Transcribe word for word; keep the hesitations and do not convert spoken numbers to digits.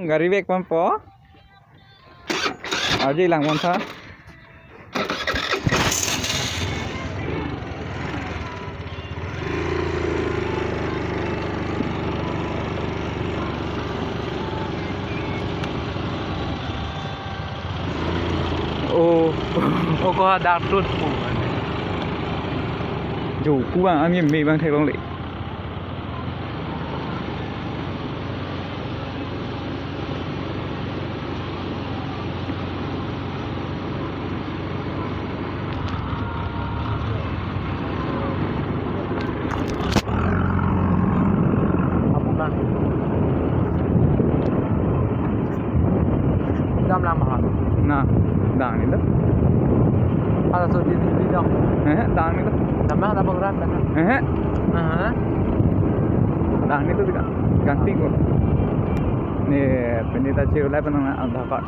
Gari vek ponpo. Arje lang ponta. Oh, oh, ko ha dak tut. Jo, pu bang, ami me bang theklongle. Apo na. Dam lam ha. Na, dang ni lo. Ada so di di di dong. Eh, dang ni lo. Dam ha, dam ha, dam ha. Eh. Aha. Dang ni lo, tidak. Ganti ko. Ni, pini ta chiu lai panang na Aadhaar card.